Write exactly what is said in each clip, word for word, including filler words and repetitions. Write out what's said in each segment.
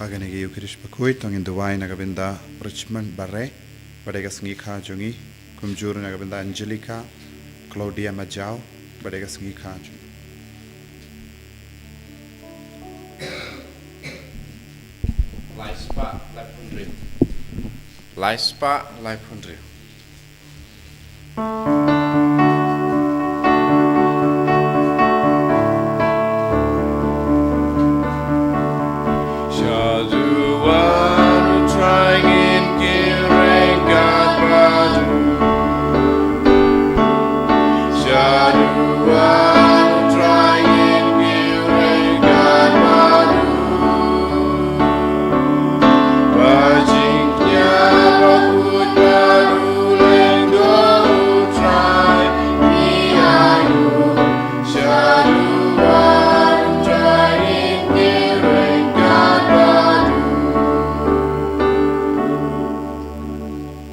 Ha kane ka Ïukharist bakhuid to ngin duwai na ka bynta Richmond Barre, bad ïa ka sngi kha jong i, kumjuh na ka bynta Angelica Claudia Majaw, bad ïa ka sngi kha jong i. Lai spah laiphew hynriew. Lai spah laiphew hynriew.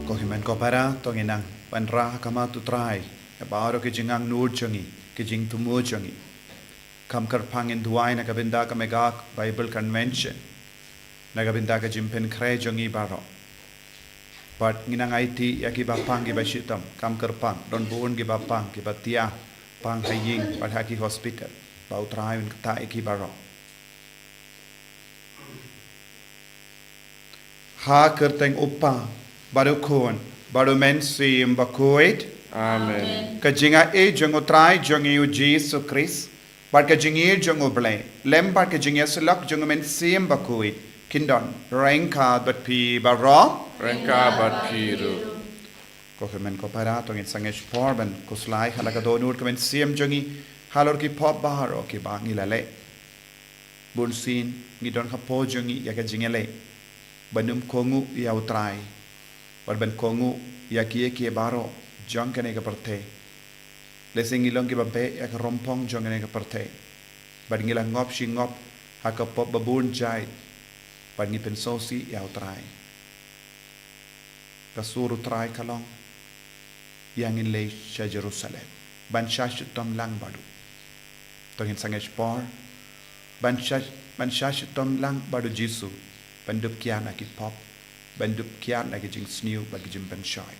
Ko hynmen ko para, to ngin nang wanrah ha khmat U Trai ïa baroh ki jingangnud jong ngi, ki jingthmu jong ngi. Kham kyrpang ngin duwai na ka bynta ka Megha Bible Convention, na ka bynta ka jingpynkhreh jong ngi baroh. Bad ngin nang aiti ïa kiba pang kiba shitom, kham kyrpang, don bun kiba pang, kiba thiah, pang ha ïing bad ha ki hospital. Ba U Trai un ktah ïa ki baroh. Ha ka kyrteng U Kpa, bad U Khun, bad U Mynsiem Bakhuid. Amen. Ka jingaiei jong U Trai jong ngi U Jisu Khrist, bad ka jingïeit jong U Blei, lem bad ka jingïasyllok jong U Mynsiem Bakhuid, kin don ryngkat bad phi baroh. Ryngkat bad phi ruh. Ko hynmen ko para, to ngin sangeh shipor ban khuslai ha la ka dohnud ka mynsiem jong ngi halor ki pop baroh kiba ngi la leh. Bunsien ngi don hapoh jong ngi ïa ka jingïaleh ban ym kohnguh ïa U Trai, bad ban kohnguh ïa kiei kiei baroh jong kane ka pyrthei. Lehse ngi long kiba beh ïa ka rympong jong kane ka pyrthei, bad ngi la ngop shi ngop ha ka pop ba bun jait, bad ngi pynsngewsih ïa U Trai. Ka sur U Trai ka long, ïa ngin leit sha Jerusalem ban shah shitom lang bad U. To ngin sangeh shipor ban shah, ban shah shitom lang bad U Jisu, ban dup kiar na ki pop, ban dup kiar na ki jingsniew bad ki jingpynshoi.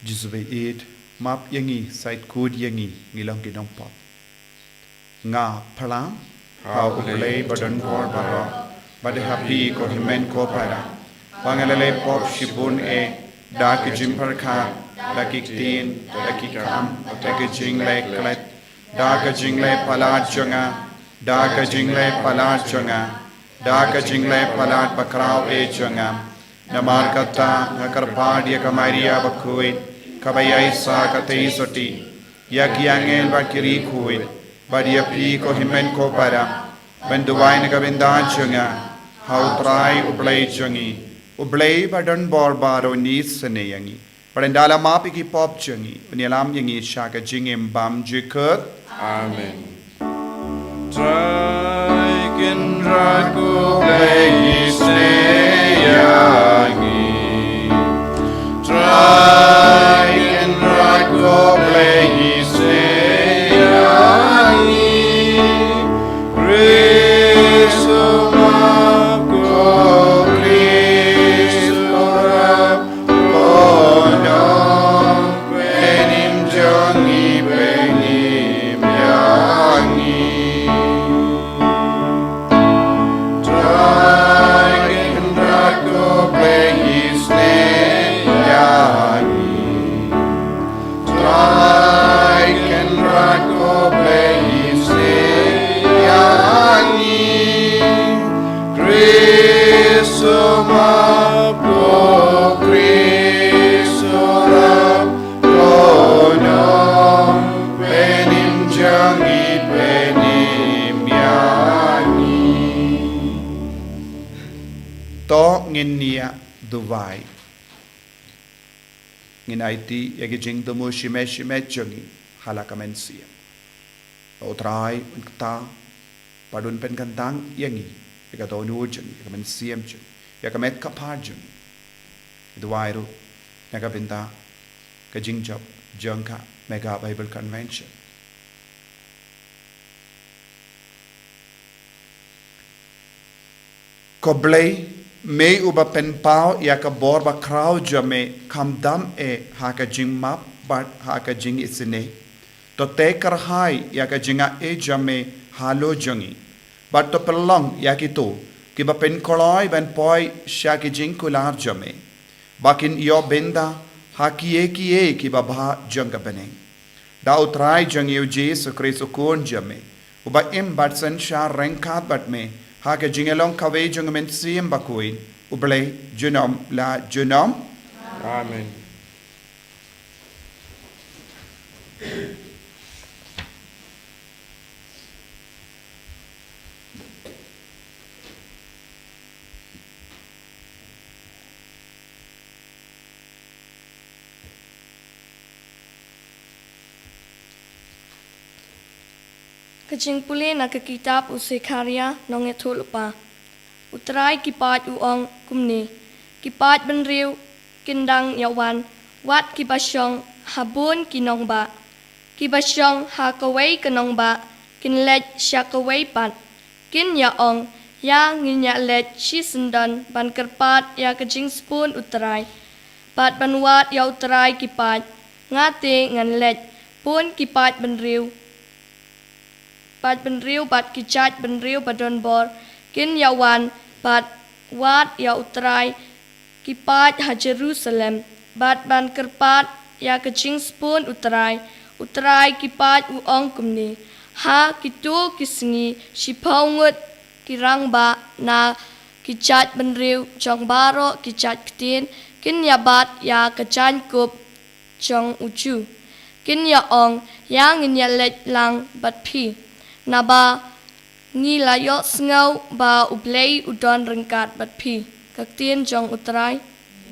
Jisu baieit, map ïa ngi, shait khuid ïa ngi, ngi long ki nongpop. Nga phla ha U Blei ba don bor baroh, bad ha phi ko hynmen ko para, ba nga la leh pop shibun eh, da ki jingpyrkhat, da ki ktien, da ki kam, da ki jingleh klet, da ki jingleh palat jong nga, da ki jingleh palat jong nga, da ki jingleh palat bakhraw eh jong nga. Namar kata nga kyrpad ïa ka Maria bakhuid, kaba ïaishah katei soti, ïa ki angel bad ki riewkhuid, bad ïa phi ko hynmen ko para, ban duwai na ka bynta jong nga ha U Trai U Blei jong ngi. U Blei ba don bor baroh un isynei ïa ngi, bad ynda la map ïa ki pop jong ngi, un ïalam ïa ngi sha ka jingim bymjukut. Amen. Trai Kynrad ko Blei isynei ïa ngi. Trai Kynrad ko Blei isynei ïa ngi. Khrist u map, ko Khrist u rap, ko Nongpynim jong ngi, pynim ïa ngi. Trai Kynrad ko Blei isynei ïa ngi. Trai Kynrad ko Blei isynei ïa ngi. Khrist u map, ko Khrist u rap, ko Nongpynim jong ngi, pynim ïa ngi. To ngin ïa duwai. Ngin aiti ïa ki jingthmu shimet shimet jong ngi ha la ka mynsiem. Ba U Trai un ktah, Bad un pynkyntang ïa ngi ïa ka dohnud jong ngi, ïa ka mynsiem jong ngi, ïa ka met ka phad jong ngi. Duwai ruh na ka bynta ka jingjop jong ka Mega Bible Convention. Ko Blei, me uba pynpaw ïa ka bor bakhraw jong me, kham dam eh ha ka jingmap bad ha ka jingisynei. To tei kyrhai ïa ka jingaiei jong me halor jong ngi, bad to pynlong ïa kito kiba pynkloi ban poi sha ki jingkular jong me, ba kin ïoh bynta ha kiei kiei kiba bha jong ka bneng. Da U Trai jong ngi U Jisu Khrist U Khun jong me, uba im bad synshar ryngkat bad me ha ka jinglong kawei jong U Mynsiem Bakhuid, U Blei junom la junom. Amen. Ka jingpule na ka kitab u Sekharia nongïathuhlypa. U Trai ki paid u ong kumne: Ki paid bynriew kin dang ïa wan, wat kiba shong ha bun ki nongbah. Kiba shong ha kawei ka nongbah kin leit sha kawei pat. Kin ïa ong, ïa ngin ïa leit shisyndon ban kyrpad ïa ka jingsbun U Trai, bad ban wad ïa U Trai ki paid. Nga te ngan leit. Bun ki paid bynriew, paid bynriew bad ki jait bynriew ba don bor kin ïa wan bad wad ïa U Trai ki paid ha Jerusalem, bad ban kyrpad ïa ka jingsbun U Trai. U Trai ki paid u ong kumne: Ha kito ki sngi shiphew ngut ki rangbah na ki jait bynriew jong baroh ki jait ktien kin ïa bat ïa ka jaiñkup jong u Jisu, kin ïa ong, ïa ngin ïa leit lang bad phi, naba ngi la ïohsngew ba U Blei u don ryngkat bad phi. Ka ktien jong U Trai.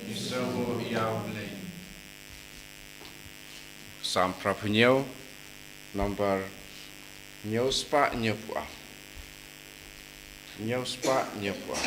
Ngi sngewnguh ïa U Blei. Salm phra phew hynñiew, nombar hynñiew spah hynñiew phew ar. Hynñiew spah hynñiew phew ar.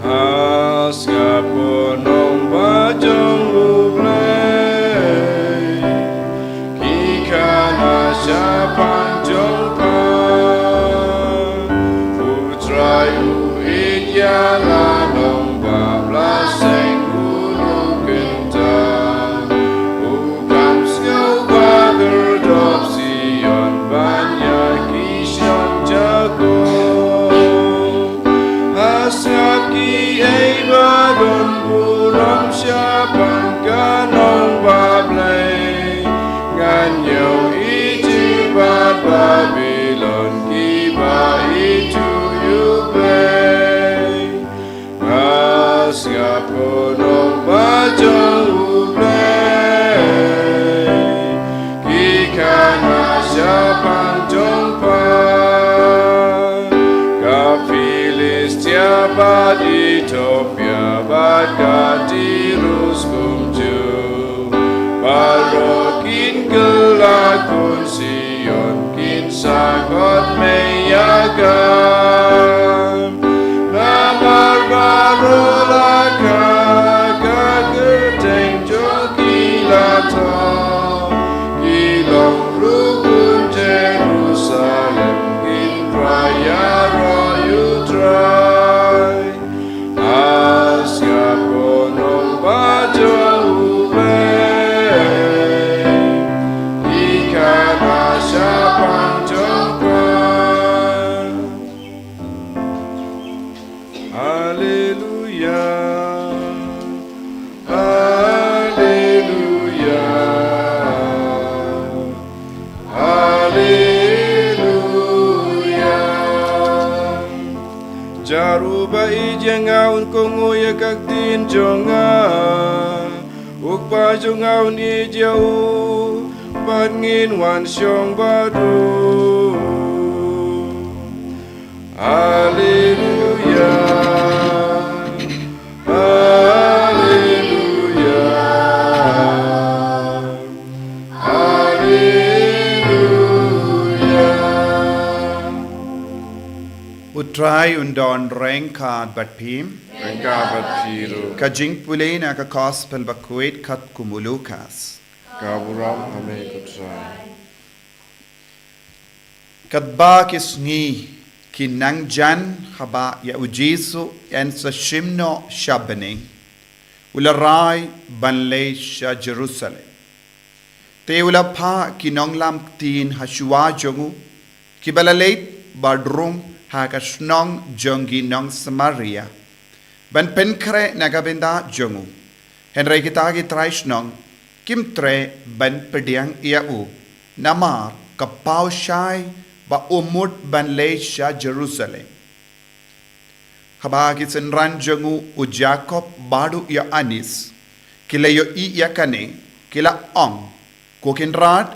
Ha sngap, ko nongbah jong U Blei, ki khana shaphang jong pha. U Trai u ïeit ïa la nongbah, la seng u nongkyntang. U kham sngew ba kyrdup Sion ban ïa ki shong Jakob. Ha sngap, kiei ba don burom shaphang ka nongbah Blei. Ngan ïohi Ijipt bad Babilon kiba ïeit ïa U Blei. Ha sngap, ko nongbah jong U Blei, ki khana shaphang jong pha. Ka Philistia bad Ethiopia bad ka Tirus kumjuh, baroh kin kylla, khun Sion kin sa khot mei ïa ka. Namar baroh la kha, ka kyrteng jong ki la thoh. Ki long ruh khun Jerusalem, kin rai ïaroh ïa U Trai. Ha sngap, ko nongbah jong U Blei, ki khana shaphang jong pha. Haleluia, haleluia. Haleluia. Jar uba ïeit ïa nga un kohnguh ïa ka ktien jong nga. U Kpa jong nga un ïeit ïa u, Bad ngin wan shong bad u. Haleluya. Haleluya. Haleluya. U Trai un don ryngkat bad phi. Ryngkat bad phi ruh. Ka jingpule na ka Gospel ba khuid katkum u Lukas. Ka burom ha me ko Trai. Katba ki sngi ki nang jan haba ïa u Jisu yn sa shim noh sha bneng, u la rai ban leit sha Jerusalem. Te u la phah ki nonglam ktien ha shuwa jong u, kiba la leit bad rung ha ka shnong jong ki nong Samaria, ban pynkhreh na ka bynta jong u. Hynrei kita ki trai shnong kim treh ban pdiang ïa u, namar ka paw shai ba u mut ban leit sha Jerusalem. Haba ki synran jong u, u Jakob bad u Ïoannis, ki la ïohi ïa kane, ki la ong, Ko Kynrad,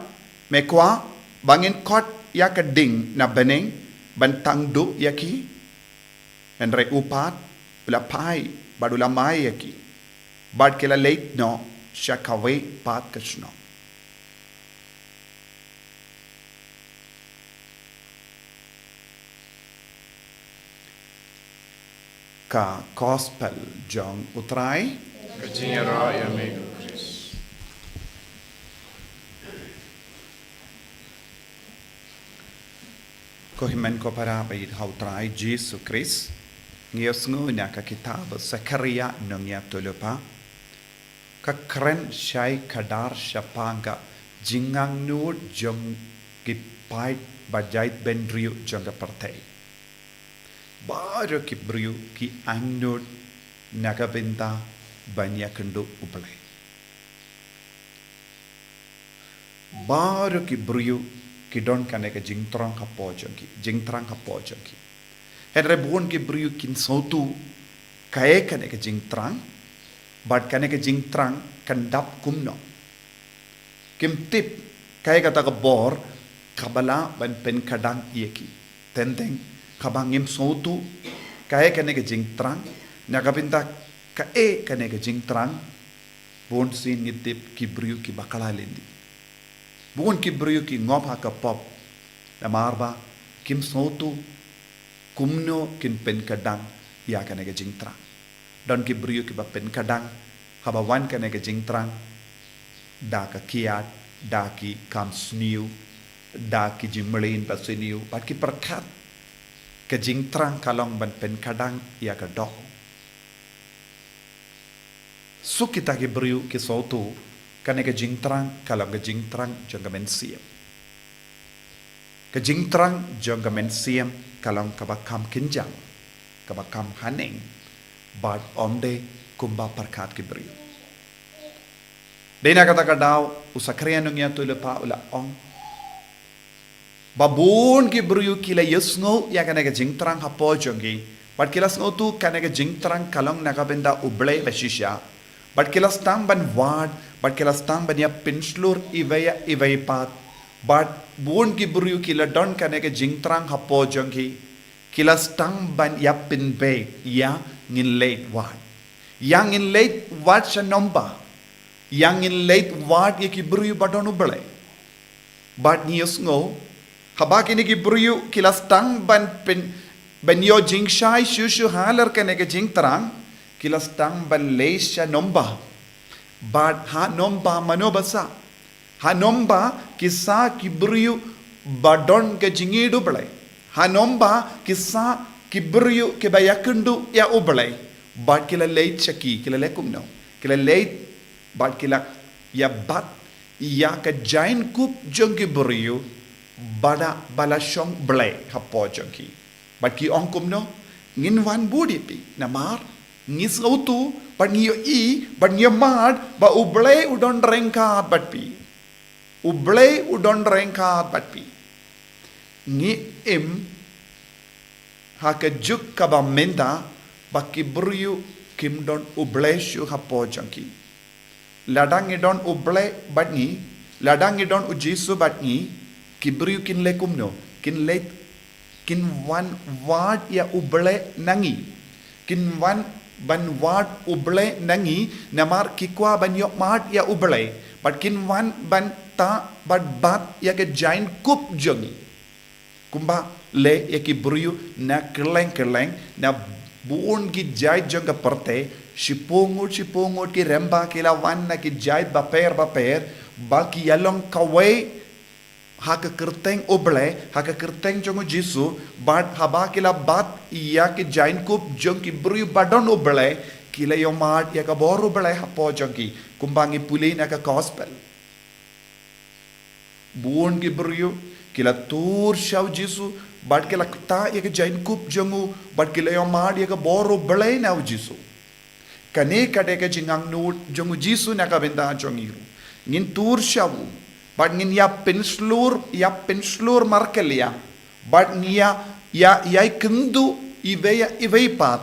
me kwah ba ngin khot ïa ka ding na bneng ban tang duh ïa ki? Hynrei u pat u la phai bad u la mai ïa ki, bad ki la leit noh sha kawei pat ka shnong. Ka Gospel jong u Trai. Ka jingïaroh ïa me ko Khrist. Ko hynmen ko para ba ïeit ha u Trai Jisu Khrist, ngi ïohsngew na ka kitab Sakaria nongïathuhlypa, ka kren shai khadar shaphang ka jingangnud jong ki paid ba jaitbynriew jong ka pyrthei. Baroh ki briew ki angnud na ka bynta ban ïakynduh U Blei. Baroh ki briew ki don kane ka jingthrang hapoh jong ki, jingthrang hapoh jong ki. Hynrei bun ki briew kin sngewthuh kaei kane ka jingthrang, bad kane ka jingthrang kan dap kumno. Kim tip kaei kata ka bor kaba lah ban pynkhadang ïa ki. Teng teng kaba ngim sngewthuh kaei kane ka jingthrang, na ka bynta kaei kane ka jingthrang, bun sien ngi tip ki briew ki bakla lynti. Bun ki briew ki ngop ha ka pop, namar ba kim sngewthuh kumno kin pynkhadang ïa kane ka jingthrang. Don ki briew kiba pynkhadang haba wan kane ka jingthrang da ka kiad, da ki kam sniew, da ki jingmlien basniew, bad ki pyrkhat ka jingthrang ka long ban pynkhadang ïa ka doh. Suk kita ki briew ki sngewthuh kane ka jingthrang ka long ka jingthrang jong ka mynsiem. Ka jingthrang jong ka mynsiem ka long kaba kham kynjang, kaba kham haneng, bad ym dei kumba pyrkhat ki briew. Dei na kata ka daw u Sakaria nongïathuhlypa u la ong ba bun ki briew ki la ïohsngew ïa kane ka jingthrang hapoh jong ki, bad ki la sngewthuh kane ka jingthrang ka long na ka bynta U Blei ba shisha, bad ki la sdang ban wad, bad ki la sdang ban ïa pynshlur iwei ïa iwei pat, bad bun ki briew ki la don kane ka jingthrang hapoh jong ki, ki la sdang ban ïa pynbeit, ïa ngin leit wad. Ïa ngin leit wad sha nomba. Ïa ngin leit wad ïa ki briew ba don U Blei. Bad ngi ïohsngew, haba kine ki briew ki la sdang ban pyn, ban ïoh jingshai shuh shuh halor kane ka jingthrang, ki la sdang ban leit sha nomba. Bad ha nomba mano ba sah? Ha nomba ki sah ki briew ba don ka jingïeit U Blei. Ha nomba ki sah ki briew kiba ïakynduh ïa U Blei. Bad ki la leit sha ki, ki la leit kumno? Ki la leit bad ki la ïa bat ïa ka jaiñkup jong ki briew ba da, ba la shong blei hapoh jong ki. Bad ki ong kumno? Ngin wan bud ïa phi, namar ngi sngewthuh bad ngi ïohi bad ngi ïamad ba U Blei u don ryngkat bad phi. U Blei u don ryngkat bad phi. Ngi im ha ka juk kaba mynta ba ki briew kim don U Blei shuh hapoh jong ki. Lada ngi don U Blei bad ngi, Lada ngi don u Jisu bad ngi, ki briew kin leh kumno? Kin leh, kin wan wad ïa u Blei na ngi. Kin wan ban wad u Blei na ngi, namar ki kwah ban ïohmad ïa u Blei. Bad kin wan ban tah bad bat ïa ka jaiñkup jong ngi. Kumba leh ïa ki briew na kylleng kylleng, na bun ki jait jong ka pyrthei, shiphew ngut shiphew ngut ki rymba ki la wan na ki jait bapher bapher, ba ki ïalong kawei ha ka kyrteng u Blei, ha ka kyrteng jong u Jisu, bad haba ki la bat ïa ki jaiñkup jong ki briew ba don u Blei, ki la ïohmad ïa ka bor u Blei hapoh jong ki, kumba ngi pule na ka gospel. Bun ki briew ki la tur sha u Jisu, bad ki la tah ïa ka jaiñkup jong u, bad ki la ïohmad ïa ka bor u Blei na u Jisu. Kane ka dei ka jingangnud jong u Jisu na ka bynta jong ngi ruh. Ngin tur sha u, bad ngin ïa pynshlur, ïa pynshlur markylliang, bad ngin ïa, ïa, ïa kynduh iwei ïa iwei pat,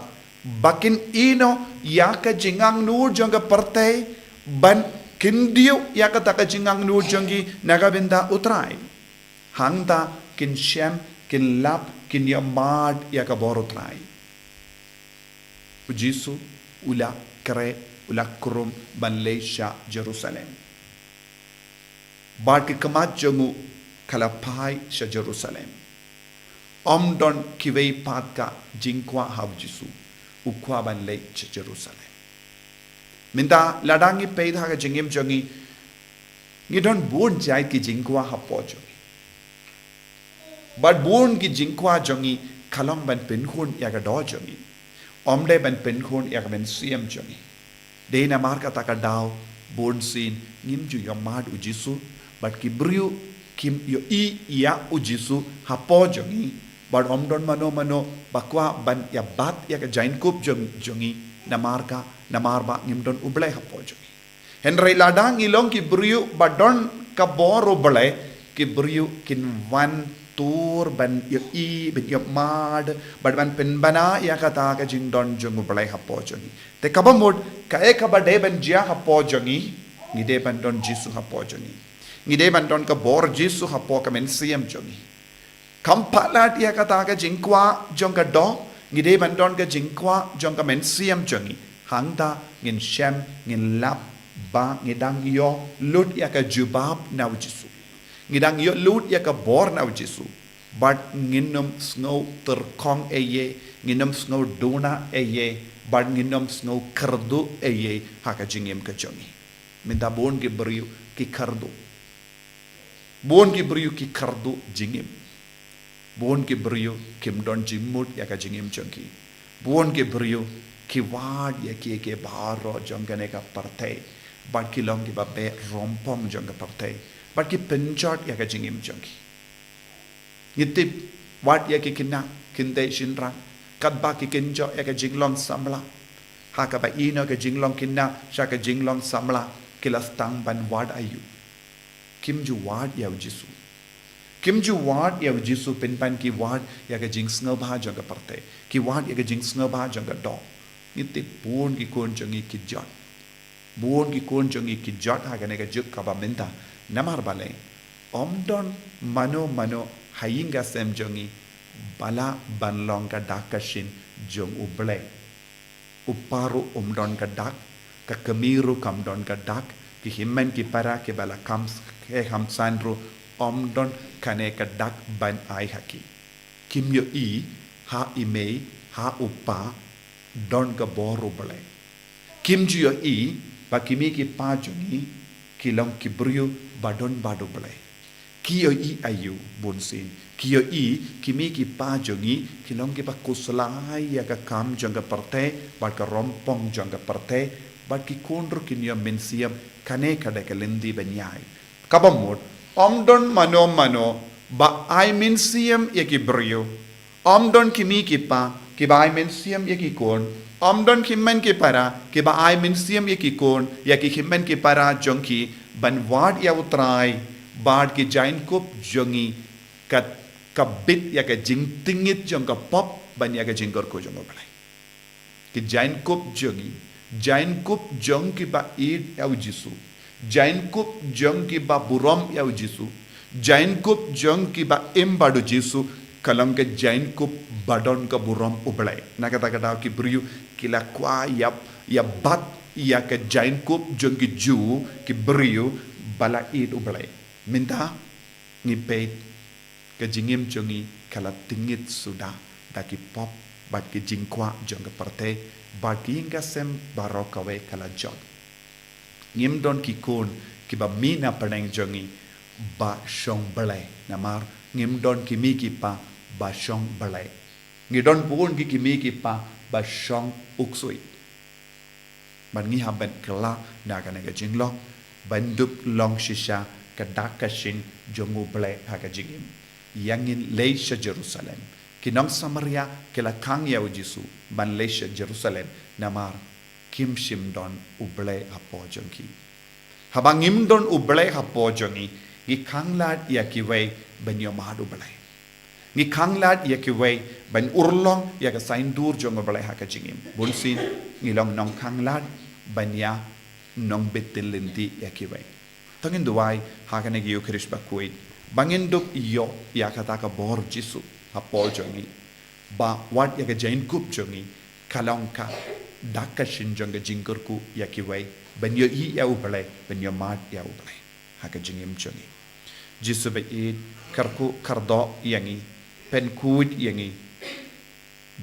ba kin ïehnoh ïa ka jingangnud jong ka pyrthei, ban kyndit ïa kata ka jingangnud jong ki na ka bynta u Trai. Hangta kin shem, kin lap, kin ïohmad ïa ka bor u Trai. U Jisu u la khreh, u la khrum ban leit sha Jerusalem. Bad ka khmat jong u ka la phai sha Jerusalem. Ym don kiwei pat ka jingkwah ha u Jisu, u kwah ban leit sha Jerusalem. Mynta lada ngi peit ha ka jingim jong ngi, ngi don bun jait ki jingkwah hapoh jong ngi. Bad bun ki jingkwah jong ngi ka long ban pynkhun ïa ka doh jong ngi. Ym dei ban pynkhun ïa ka mynsiem jong ngi. Dei namar kata ka daw bunsien ngim ju ïohmad u Jisu, bad ki briew kim ïohi ïa u Jisu hapoh jong ngi, bad ym don mano mano ba kwah ban ïa bat ïa ka jaiñkup jong, jong ngi, namar ka, namar ba ngim don u Blei hapoh jong ngi. Hynrei lada ngi long ki briew ba don ka bor u Blei, ki briew kin wan tur ban ïohi, ban ïohmad, bad ban pynbna ïa kata ka jingdon jong u Blei hapoh jong ngi. Te kaba mut, kaei kaba dei ban jia hapoh jong ngi, ngi dei ban don Jisu hapoh jong ngi. Ngi dei ban don ka bor Jisu hapoh ka mynsiem jong ngi. Kam palat ïa kata ka jingkwah jong ka doh, ngi dei ban don ka jingkwah jong ka mynsiem jong ngi. Hangta ngin shem, ngin lap ba ngi dang ïoh lut ïa ka jubab na u Jisu. Ngi dang ïoh lut ïa ka bor na u Jisu. Bad ngin ym sngew tyrkhong ei ei, ngin ym sngew duna ei ei, bad ngin ym sngew kyrduh ei ei ha ka jingim ka jong ngi. Mynta bun ki briew ki kyrduh. Bun ki briew ki kyrduh jingim. Bun ki briew kim don jingmut ïa ka jingim jong ki. Bun ki briew ki wad ïa kiei kiei baroh jong kane ka pyrthei. Bad ki long kiba beh rompong jong ka pyrthei. Bad ki pynjot ïa ka jingim jong ki. Ngi tip, wat ïa ki khynnah kynthei shynrang, katba ki kynjoh ïa ka jinglong samla, ha kaba ïehnoh ka jinglong khynnah sha ka jinglong samla, ki la sdang ban wad aïu? Kim ju wad ïa u Jisu. Kim ju wad ïa u Jisu, pynban ki wad ïa ka jingsngewbha jong ka pyrthei. Ki wad ïa ka jingsngewbha jong ka doh. Ngi tip bun ki khun jong ngi ki jot. Bun ki khun jong ngi ki jot ha kane ka juk kaba mynta. Namar balei? Ym don mano mano ha ïing ka sem jong ngi ba lah ban long ka dak ka shin jong U Blei. U kpa ruh um don ka dak, ka kmie ruh kam don ka dak, ki hynmen ki para kiba la kham s-, kham san ruh um don kane ka dak ban ai ha ki. Kim ïohi ha i mei, ha u kpa, don ka bor U Blei. Kim ju ïohi ba ki mei ki pa jong ngi ki long ki briew ba don bad U Blei. Ki ïohi aïu bunsien? Ki ïohi ki mei ki pa jong ngi ki long kiba khuslai ïa ka kam jong ka pyrthei bad ka rompong jong ka pyrthei, bad ki khun ruh kin ïoh mynsiem, kane ka dei ka lynti ban ïai. Kaba mut, ym don mano mano ba ai mynsiem ïa ki briew. Ym don ki mei ki pa kiba ai mynsiem ïa ki khun. Ym don ki hynmen ki para kiba ai mynsiem ïa ki khun, ïa ki hynmen ki para jong ki, ban wad ïa U Trai, bad ki jaiñkup jong ngi ka, ka bit ïa ka jingtngit jong ka pop ban ïa ka jingkyrkhu jong U Blei. Ki jaiñkup jong ngi, jaiñkup jong kiba ïeit ïa U Jisu, Jaiñkup jong kiba burom ïa u Jisu, jaiñkup jong kiba im bad u Jisu, ka long ka jaiñkup ba don ka burom U Blei. Na kata ka daw ki briew ki la kwah ïa, ïa bat ïa ka jaiñkup jong ki Jiw, ki briew ba la ïeit U Blei. Mynta ngi peit ka jingim jong ngi ka la tyngit suda da ki pop bad ki jingkwah jong ka pyrthei, bad ka ïing ka sem baroh kawei ka la jot. Ngim don ki khun kiba mih na pdeng jong ngi ba shong Blei, namar ngim don ki mei ki pa ba shong Blei. Ngi don bun ki, ki mei ki pa ba shong u ksuid. Bad ngi hap ban kylla na kane ka jinglong ban dup long shisha ka dak ka shin jong U Blei ha ka jingim. Ïa ngin leit sha Jerusalem. Ki nong Samaria ki la khang ïa u Jisu ban leit sha Jerusalem, namar kim shym don U Blei hapoh jong ki. Haba ngim don U Blei hapoh jong ngi, ngi khanglad ïa kiwei ban ïohmad U Blei. Ngi khanglad ïa kiwei ban urlong ïa ka saiñdur jong U Blei ha ka jingim. Bunsien ngi long nongkhanglad ban ïa nongbit lynti ïa kiwei. To ngin duwai ha kane ka Ïukharist bakhuid ba ngin dup ïoh ïa kata ka bor Jisu hapoh jong ngi, ba wat ïa ka jingkup jong ngi ka long ka dak ka shin jong ka jingkyrkhu ïa kiwei ban ïohi ïa U Blei, ban ïohmad ïa U Blei ha ka jingim jong ngi. Jisu ba ïeit, kyrkhu kyrdoh ïa ngi, pynkhuid ïa ngi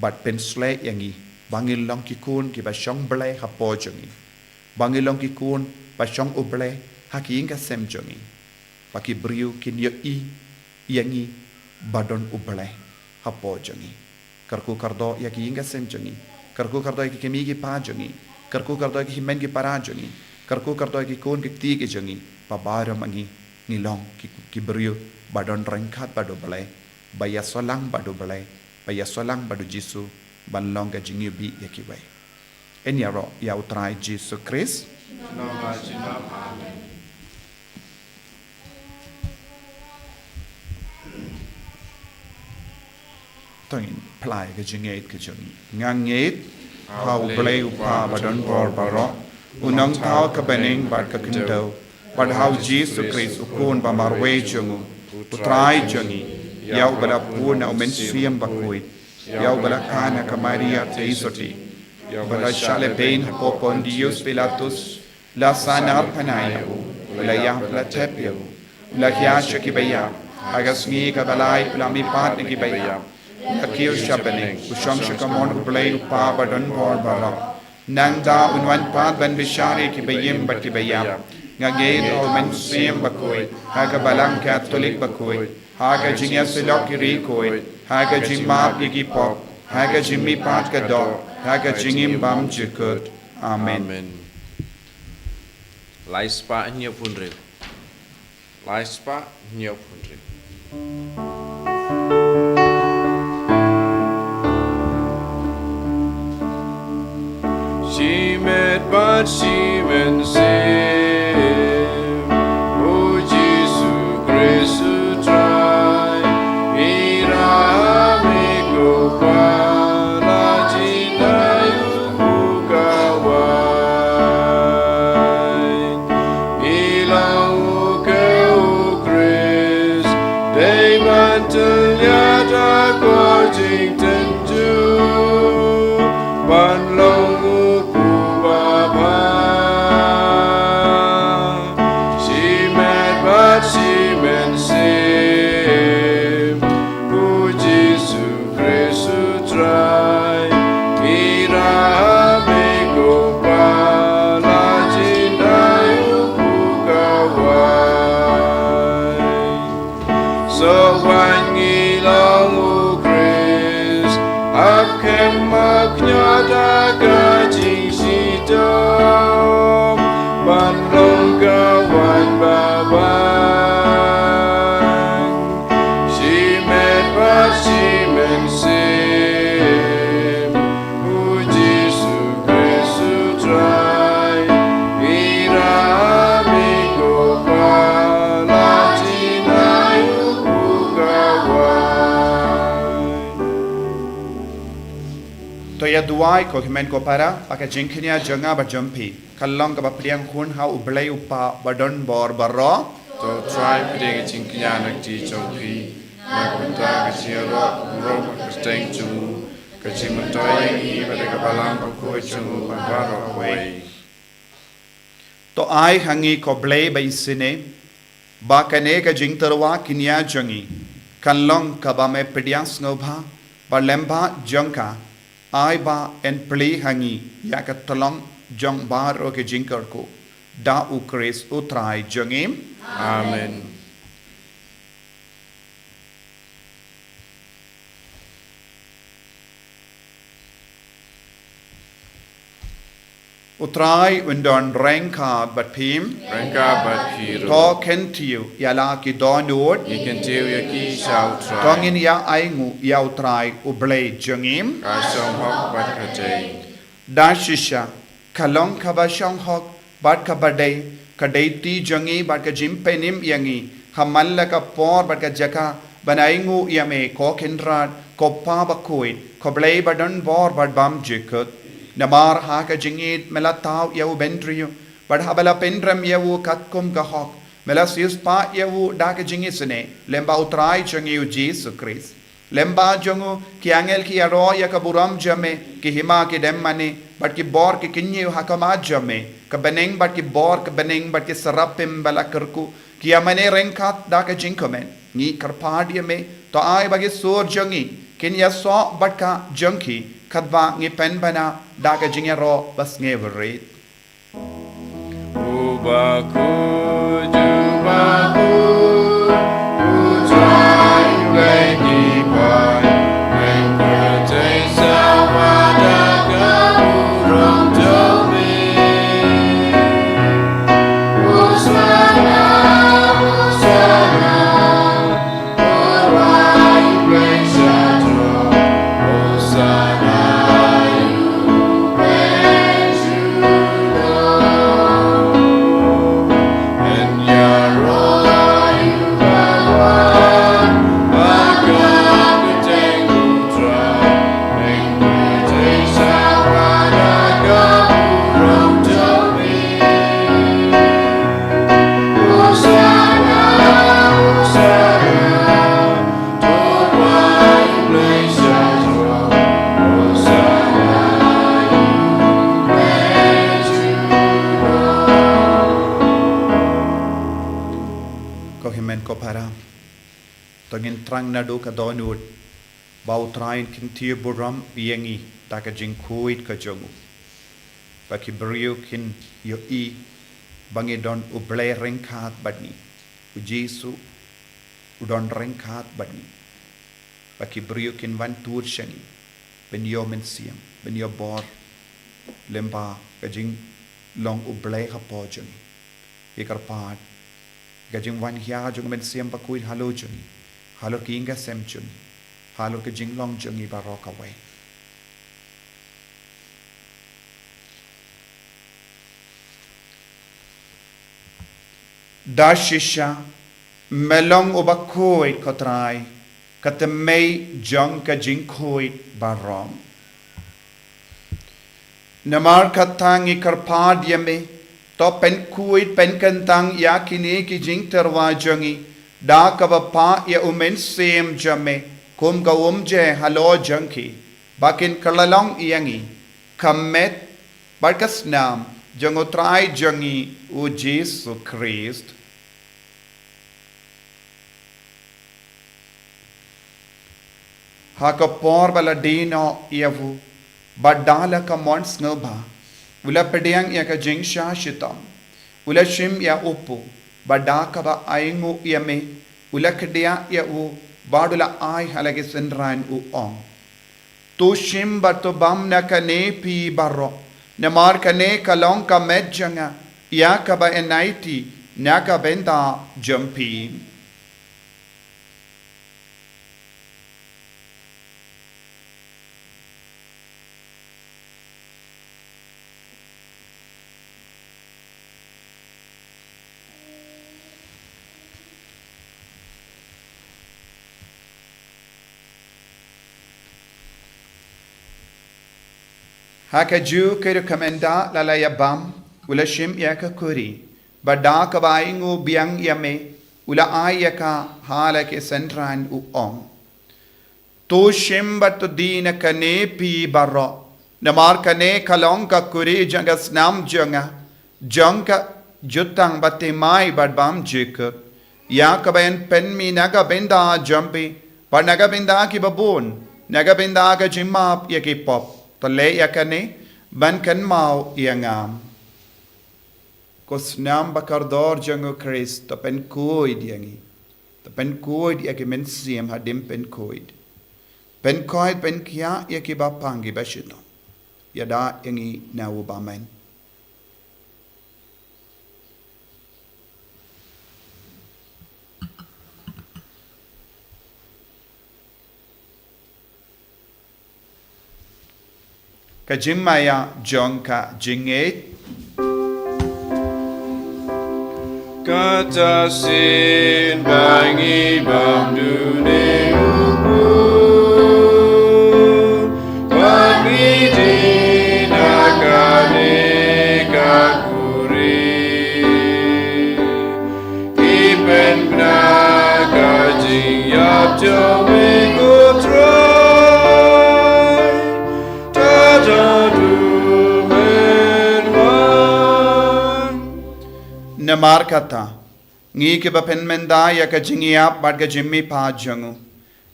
bad pynshlei ïa ngi ba ngin long ki khun kiba shong Blei hapoh jong ngi, ba ngin long ki khun ba shong U Blei ha ki ïing ka sem jong ngi, ba ki briew kin ïohi ïa ngi ba don U Blei hapoh jong ngi. Kyrkhu kyrdoh ïa ki ïing ka sem jong ngi, kyrkhu kyrdoh ïa ki kmie ki kpa jong ngi, kyrkhu kyrdoh ïa ki hynmen ki para jong ngi, kyrkhu kyrdoh ïa ki khun ki kti ki jong ngi, ba baroh ma ngi ngi long ki, ki briew ba don ryngkat bad U Blei, ba ïasolang bad U Blei, ba ïasolang bad U Jisu ban long ka jingïohi ïa kiwei. Yn ïaroh ïa U Trai Jisu Khrist. Amen. To ngin plie ka jingngeit ka jong ngi. Nga ngeit ha U Blei U Kpa ba don bor baroh, U Nongthaw ka bneng bad ka khyndew, bad ha U Jisu Khrist U Khun ba marwei jong U, U Trai jong ngi, ïa uba la bun na U Mynsiem Bakhuid, ïa uba la kha na ka Maria Theisotti, ba la shah lehbeiñ hapoh Pontius Pilatus, la sahnarphna ïa u, u la ïap, la thep ïa u, u la hiar sha kiba ïap, ha ka sngi kaba lai u la mihpat na kiba ïap, u la kiew sha bneng, u shong sha kamon U Blei U Kpa ba don bor baroh. Nangta un wan pat ban bishar ïa kiba im bad kiba ïap. Nga ngeit ha U Mynsiem Bakhuid, ha ka Balang Katholik bakhuid, ha ka jingïasyllok ki riewkhuid, ha ka jingmap ïa ki pop, ha ka jingmihpat ka doh, ha ka jingim bymjukut. Amen. Amen. Lai spah hynñiew phew hynriew. Lai spah hynñiew phew hynriew. Shimet bad shimensien, O Jisu Khrist U Trai, ngi ïarap ïa me ko Kpa, la jingdai u kawai. Ngi long u ke U Khrist, dei ban tyllia da ko jingtynjuh, ban long u pu babha. Shimet bad shimensien, U Jisu Khrist U Trai, ngi ïarap ïa me ko Kpa, la jingdai u pu kawai. Sa wan ngi long U Khrist, ap kem ap ñiah da ka jingshitom, ban long ka waiñ babha. Shimet bad shimensien, U Jisu Khrist U Trai, ngi ïarap ïa me ko Kpa, la jingdai u pu kawai. To ïa Wai ko hynmen ko para, ba ka jingkñia jong nga bad jong phi kan long kaba pdiang hun ha U Blei U Kpa badonbor baroh. To Trai, pdiang ka jingkñia na ka kti jong phi, na ka bynta ka jingïaroh ka burom bad ka kyrteng jong u, ka jingmyntoi ïa ngi bad ïa ka Balang Bakhuid jong u baroh kawei. To ai ha ngi ko Blei ba isynei, ba kane ka jingtyrwa kñia jong ngi kan long kaba me pdiang sngewbha, bad lyngba jong ka, ai ba yn plie ha ngi ïa ka tyllong jong baroh ki jingkyrkhu, da U Khrist U Trai jong ngi. Amen. U Trai un don ryngkat bad phi. Ryngkat bad phi ruh. To kyntiew ïa la ki dohnud. Ngi kyntiew ïa ki sha U Trai. To ngin ïa ainguh ïa U Trai U Blei jong ngi. Ka shong hok bad ka dei. Da shisha, ka long kaba shong hok bad kaba dei, ka dei ti jong ngi bad ka jingpynim ïa ngi, ha man la ka por bad ka jaka, ban ainguh ïa me ko Kynrad, ko Kpa Bakhuid, ko Blei badonbor bad bymjukut. Namar ha ka jingïeit me la thaw ïa u bynriew, bad haba la pynrem ïa u katkum ka hok, me la siewspah ïa u da ka jingisynei lyngba U Trai jong ngi U Jisu Khrist. Lyngba jong u ki angel ki ïaroh ïa ka burom jong me, ki hima ki dem mane, bad ki bor ki kyñiew ha khmat jong me. Ka bneng bad ki bor ka bneng bad ki serapim ba la kyrkhu ki ïa mane ryngkat da ka jingkmen. Ngi kyrpad ïa me, to ai ba ki sur jong ngi kin ïasoh bad ka jong ki, katba ngi pynbna da ka jingïaroh basngewrit. Ko hynmen ko para, to ngin thrang naduh ka dohnud, ba U Trai un kyntiew burom ïa ngi da ka jingkhuid ka jong u, ba ki briew kin ïohi ba ngi don U Blei ryngkat bad ngi, U Jisu u don ryngkat bad ngi, ba ki briew kin wan tur sha ngi, ban ïoh mynsiem, ban ïoh bor, lyngba ka jinglong U Blei hapoh jong ngi. Ngi kyrpad ka jingwan hia jong U Mynsiem Bakhuid halor jong ngi, halor ki ïing ki sem jong ngi, halor ka jinglong jong ngi baroh kawei. Da shisha, me long uba khuid ko Trai, ka tymmen jong ka jingkhuid baroh. Namar kata ngi kyrpad ïa me, to pynkhuid pynkyntang ïa kine ki jingtyrwa jong ngi, da kaba pah ïa U Mynsiem jong me kum ka umjer halor jong ki, ba kin kylla long ïa ngi ka met bad ka snam jong U Trai jong ngi U Jisu Khrist. Ha ka por ba la die noh ïa u, bad da la ka mon sngewbha, u la pdiang ïa ka jingshah shitom, u la shim ïa u paw, bad da kaba ainguh ïa me, u la khdiah ïa u, bad u la ai ha la ki synran, u ong: To shim bad to bam na kane phi baroh, namar kane ka long ka met jong nga, ïa kaba yn aiti na ka bynta jong phi. Ha kajuh ka rukom ynda la la ïa bam, u la shim ïa ka kuri, bad da kaba ainguh biang ïa me, u la ai ïa ka ha la ki synran, u ong: To shim bad to die na kane phi baroh, namar kane ka long ka kuri jong ka snam jong nga, jong ka jutang bathymmai bad bymjukut, ïa kaba yn pynmih na ka bynta jong phi bad na ka bynta kiba bun, na ka bynta ka jingmap ïa ki pop. To leh ïa kane ban kynmaw ïa nga. Ko snam bakordor jong u Khrist, to pynkhuid ïa ngi. To pynkhuid ïa ki mynsiem hadien pynkhuid. Pynkhuid, pynkhiah ïa kiba pang, kiba shitom. Ïada ïa ngi na u bymman. Ka jingmaïa jong ka jingngeit. Kata shisien ba ngi bam dune u kpu, ba ngi die na kane ka kuri, ki pynbna ka jingïap jong me, ko Trai. Namar kata, ngi kiba pynmynta ïa ka jingïap bad ka jingmihpat jong u,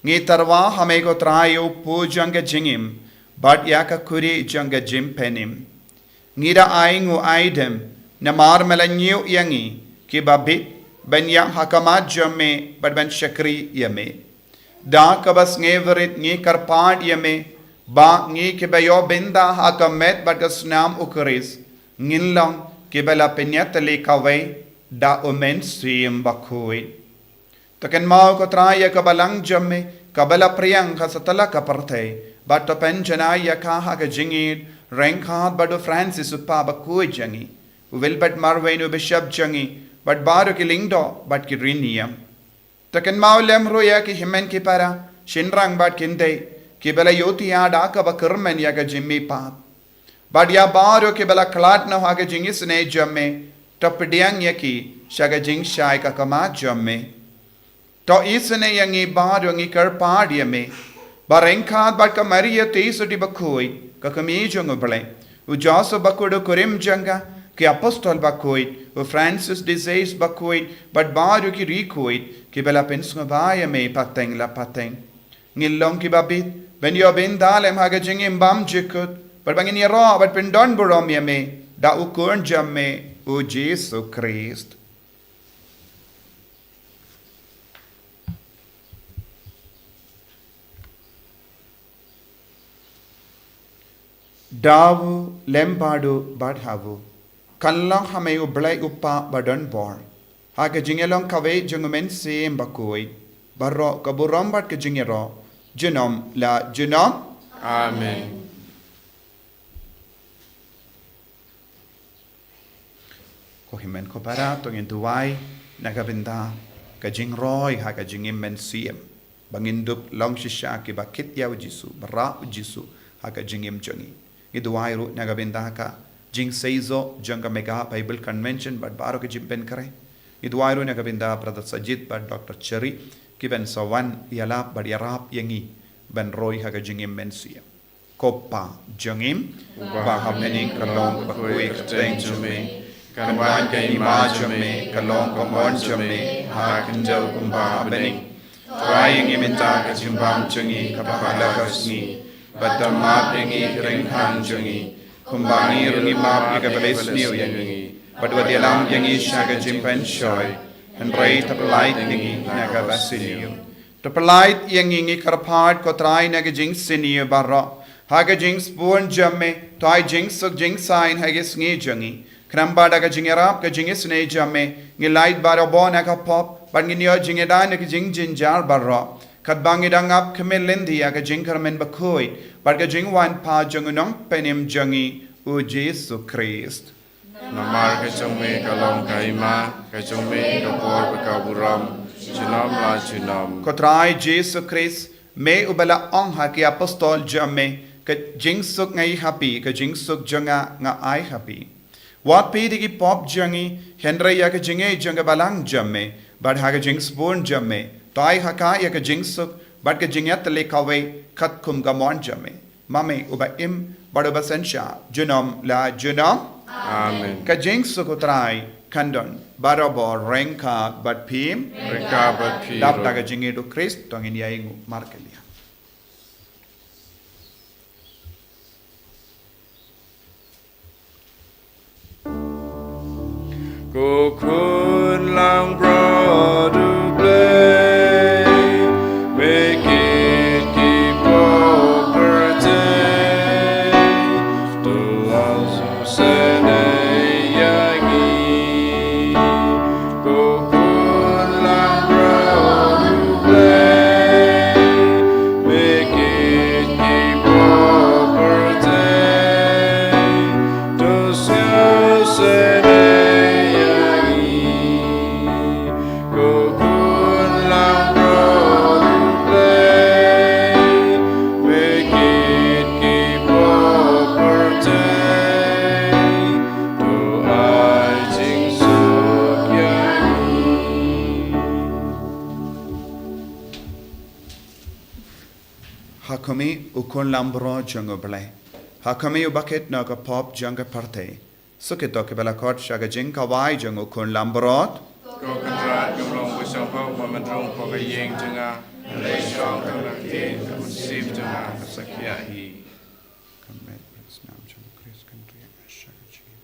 ngi tyrwa ha me ko Trai, u kpu jong ka jingim bad ïa ka kuri jong ka jingpynim. Ngi da ainguh aidem namar me la ñiew ïa ngi kiba bit ban ïap ha khmat jong me bad ban shakri ïa me. Da kaba sngewrit ngi kyrpad ïa me ba ngi kiba ïoh bynta ha ka met bad ka snam u Khrist, ngin long kiba la pynïatylli kawei da u Mynsiem Bakhuid. To kynmaw ko Trai ïa ka balang jong me kaba la phriang ha satlak ka pyrthei, bad to pynjanai ïa ka ha ka jingïeit ryngkat bad u Francis u Kpa bakhuid jong ngi, u Wilbert Marwein u Bishop jong ngi, bad baroh ki lyngdoh bad ki rynïeng. To kynmaw lem ruh ïa ki hynmen ki para, shynrang bad kynthei, kiba la ïohthiah da kaba kyrmen ïa ka jingmihpat. Bad ïa baroh kiba la khlad noh ha ka jingisynei jong me, to pdiang ïa ki sha ka jingshai ka khmat jong me. To isynei ïa ngi baroh, ngi kyrpad ïa me ba ryngkat bad ka Maria Theisotti bakhuid, ka kmie jong u Blei, u Joseph bakhuid u kurim jong ka, ki apostol bakhuid, u Francis de Sales bakhuid, bad baroh ki riewkhuid kiba la pynsngewbha ïa me pateng la pateng, ngin long kiba bit ban ïoh bynta lem ha ka jingim bymjukut, bad ba ngin ïaroh bad pyndonburom ïa me da u Khun jong me, u Jisu Khrist. Da u lem bad u bad ha u, kan long ha me u Blei u Kpa badonbor, ha ka jingïalong kawei jong u Mynsiem Bakhuid, baroh ka burom bad ka jingïaroh junom la junom. Amen. Ko hynmen ko para, to ngin duwai na ka bynta ka jingroi ha ka jingim mynsiem, ba ngin dup long shisha kiba kit ïa u Jisu, ba rah u Jisu ha ka jingim jong ngi. Ngi duwai ruh na ka bynta ka jingseisoh jong ka Mega Bible Convention bad baroh ka jingpynkhreh. Ngi duwai ruh na ka bynta Brother Sajid bad Doctor Cherry, kiban sa wan ïalap bad ïarap ïa ngi ban roi ha ka jingim mynsiem. Ko Pa jong ngi, uba ha bneng, ka long kaba khuid ka kyrteng jong me, kan wan ka hima jong me, ka long ka mon jong me ha khyndew kumba ha bneng. Trai, ïa ngi mynta ka jingbam jong ngi kaba ha la ka sngi, bad to map ïa ngi ki ryngkang jong ngi, kumba ngi ruh ngi map ïa kiba la isniew ïa ngi, bad wat ïalam ïa ngi sha ka jingpynshoi, hynrei to pyllait ïa ngi na kaba sniew. To pyllait ïa ngi, ngi kyrpad ko Trai, na ka jingsniew baroh. Ha ka jingsbun jong me, to ai jingsuk jingsaiñ ha ki sngi jong ngi. Khnang ba da ka jingïarap ka jingisynei jong me, ngin lait barabor na ka pop, bad ngin ïoh jingïada na ki jingjynjar baroh. Katba ngi dang ap khmih lynti ïa ka jingkyrmen bakhuid bad ka jingwan pat jong u Nongpynim jong ngi, u Jisu Khrist. Namar ka jong me ka long ka hima, ka jong me ka bor bad ka burom, junom la junom. Ko Trai Jisu Khrist, me uba la ong ha ki apostol jong me, Ka jingsuk nga ai ha phi, ka jingsuk jong nga nga ai ha phi. Wat peit ïa ki pop jong ngi, hynrei ïa ka jingïeit jong ka balang jong me, bad ha ka jingsbun jong me, to ai ha ka ïa ka jingsuk, bad ka jingïatylli kawei, katkum ka mon jong me. Ma me uba im, bad uba synshar, junom la junom. Amen. Ka jingsuk U Trai kan don barabor ryngkat bad phi. Ryngkat bad phi. Dap da ka jingïeit U Khrist, to ngin ïainguh markylliang. Ko khun langbrot U Blei, me kit ki pop pyrthei, to ong sngewsynei ïa ngi. Ko khun langbrot U Blei, me kit ki pop pyrthei, to sngewsynei ïa ngi. Ko khun langbrot U Blei, me kit ki pop pyrthei, to ai jingsuk ïa ngi. Ha khmih, U Khun langbrot jong U Blei. Ha khmih, uba kit noh ka pop jong ka pyrthei. Sa kito kiba la khot sha ka jingkhawai jong U Khun langbrot. Ko Kynrad, ngam long ba sngewbha ban rung hapoh ka ïing jong nga, hynrei shong tang da ka ktien, ka mynsiem jong nga kan sa khia hi. Ka met bad snam jong U Khrist kan riang sha ka jingim.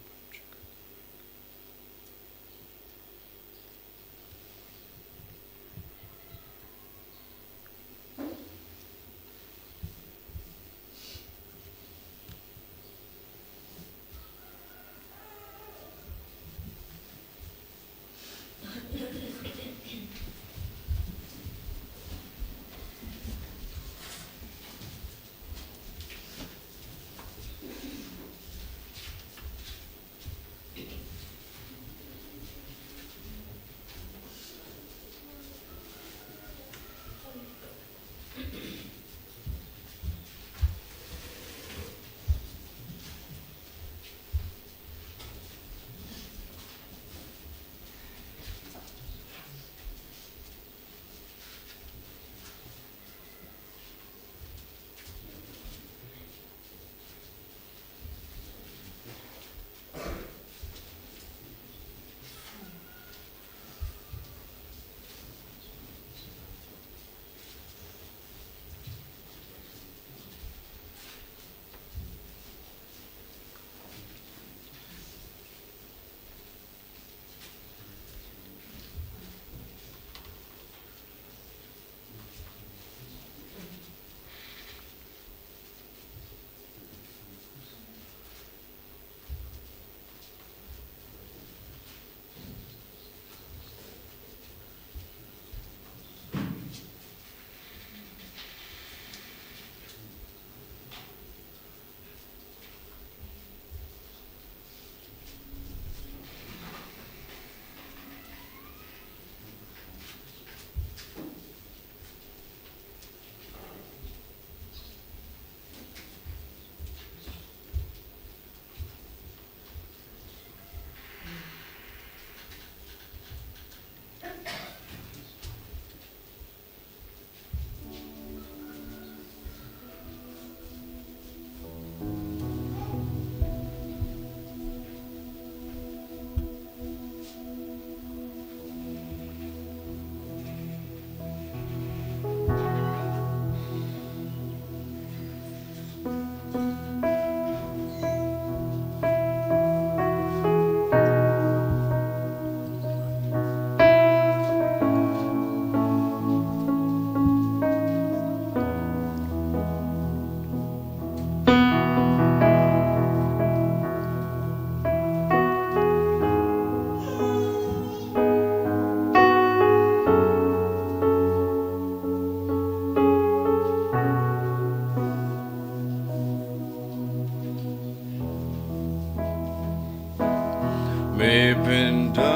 Me pynda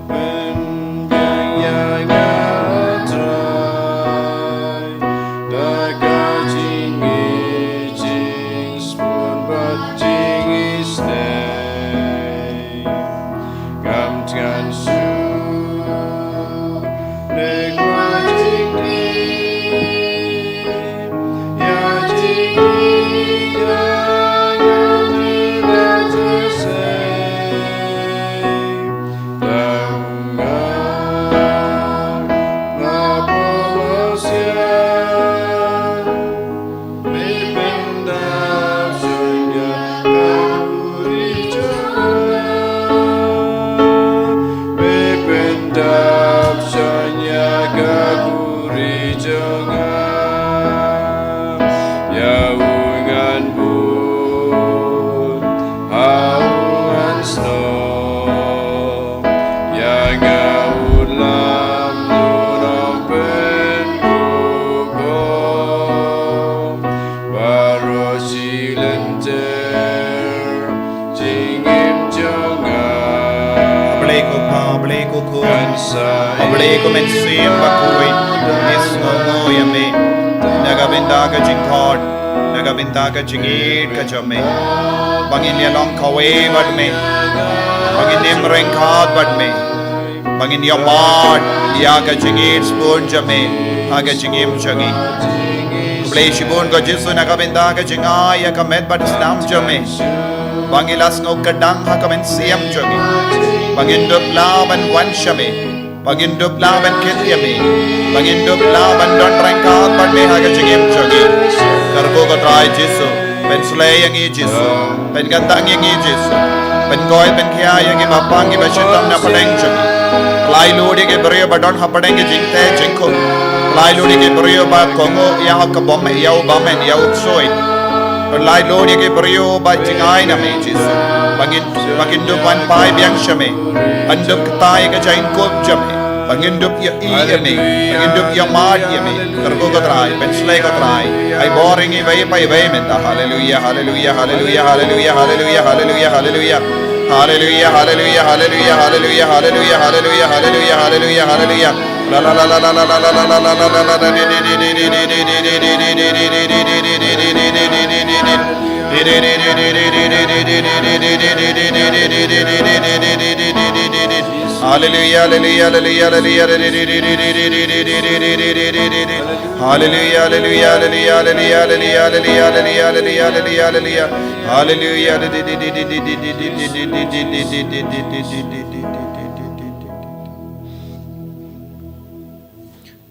pynbiang ïa nga, Trai, da ka jingngeit Ko Khun, ko Blei ko Mynsiem Bakhuid, ngi sngewnguh ïa me na ka bynta ka jingkhot, na ka bynta ka jingïeit ka jong me, ba ngin ïa long kawei bad me, ba ngin im ryngkat bad me, ba ngin ïa mad ïa ka jingïeit sbun jong me ha ka jingim jong ngi. Ko Blei shibun ko Jisu, na ka bynta ka jingai ïa ka met bad snam jong me, ba ngi la sngewkhyndang ha ka mynsiem jong ngi, ba ngin dup lah ban wan sha me, ba ngin dup lah ban kit ïa me, ba ngin dup lah ban don ryngkat bad me ha ka jingim jong ngi. Kyrkhu ko Trai Jisu, pynslei ïa ngi Jisu, pynkyntang ïa ngi Jisu, pynkoit pynkhia ïa ngi ba pang ngi ba shitom na pdeng jong ngi. Pynlait lut ïa ki briew ba don ha pdeng ki jingteh jingkhum, pynlait lut ïa ki briew ba kohnguh ïa ka bym, ïa u bymmen, ïa u ksuid. Pynlait lut ïa ki briew ba jingai na me Jisu, ba ngin, ba ngin dup wan phai biang sha me, ban dup kyntait ïa ka jingkup jong me, ba ngin dup ïa i ïa me, ba ngin dup ïa mad ïa me. Kyrkhu ko Trai, pynslei ko Trai. Ai bor ïa ngi iwei pa iwei mynta. Haleluia, haleluia, haleluia, haleluia, haleluia, haleluia, haleluia. Haleluia, haleluia, haleluia, haleluia, haleluia, haleluia, haleluia, haleluia, haleluia. La la la la la la la la la la la la la. Haleluia, haleluia, haleluia, haleluia, haleluia. Haleluia, haleluia, haleluia, haleluia, haleluia, haleluia, haleluia, haleluia, haleluia, haleluia. Haleluia.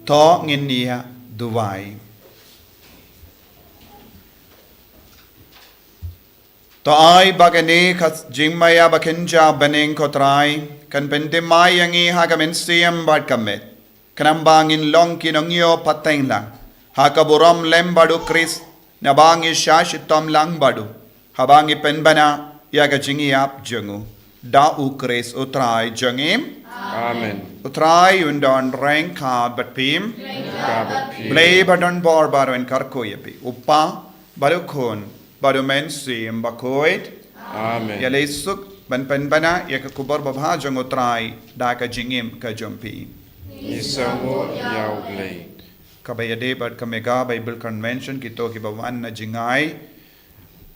To ngin ïa duwai. To ai ba kane ka jingmaïa ba kynja bneng ko Trai kan pyntip mai ïa ngi ha ka mynsiem bad ka met, khnang ba ngin long ki nongïoh pateng lang ha ka burom lem bad u Khrist, naba ngi shah shitom lang bad u haba ngi pynbna ïa ka jingïap jong u. Da u Khrist u Trai jong ngi. Amen. U Trai un don ryngkat bad phi. Ryngkat bad phi. Blei ba don bor baroh un kyrkhu ïa phi, u Kpa bad u Khun bad u Mynsiem Bakhuid. Amen. Ïa leit suk ban pynbna ïa ka khubor babha jong u Trai da ka jingim ka jong phi. Ngi sngewnguh ïa u Blei. Kaba ïadei bad ka Mega Bible Convention, kito kiba wan na jngai,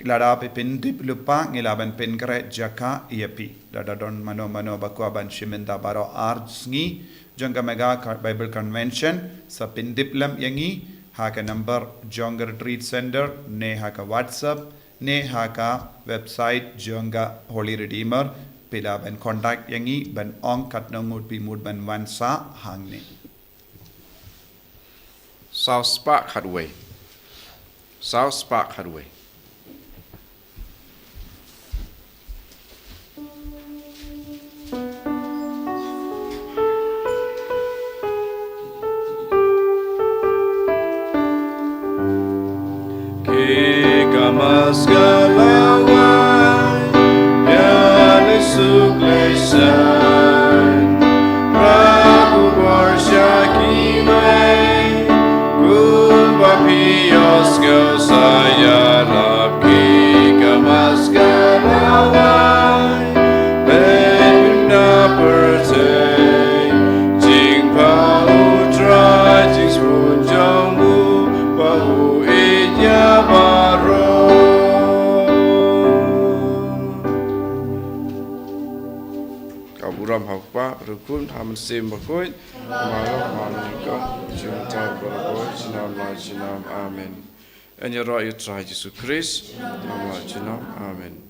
lada phi pyntip lypa ngi lah ban pynkhreh jaka ïa phi. Lada don mano mano ba kwah ban shim bynta baroh ar sngi jong ka Mega Bible Convention, sa pyntip lem ïa ngi ha ka number jong ka Retreat Center ne ha ka WhatsApp ne ha ka website jong ka Holy Redeemer. Phi lah ban contact ïa ngi ban ong katno ngut phi mut ban wan sah hangne. Saw spah khatwei. Saw spah khatwei. Ki kamas ka lawai, ïa lei suk lei san, Rabu bor sha ki mei, kumba phi ïohsngew sa ïarap. Ki kamas ka lawai, bad na pyrthei, jingpang u Trai, jingsbun jong u, ba u ïeit ïa baroh. Ka burom ha u Kpa, bad u Khun, ha u Mynsiem Bakhuid, kumba long ha la ka por, junom junom, junom la junom. Amen. Yn ïaroh ïa u Trai Jisu Khrist, junom la junom. Amen.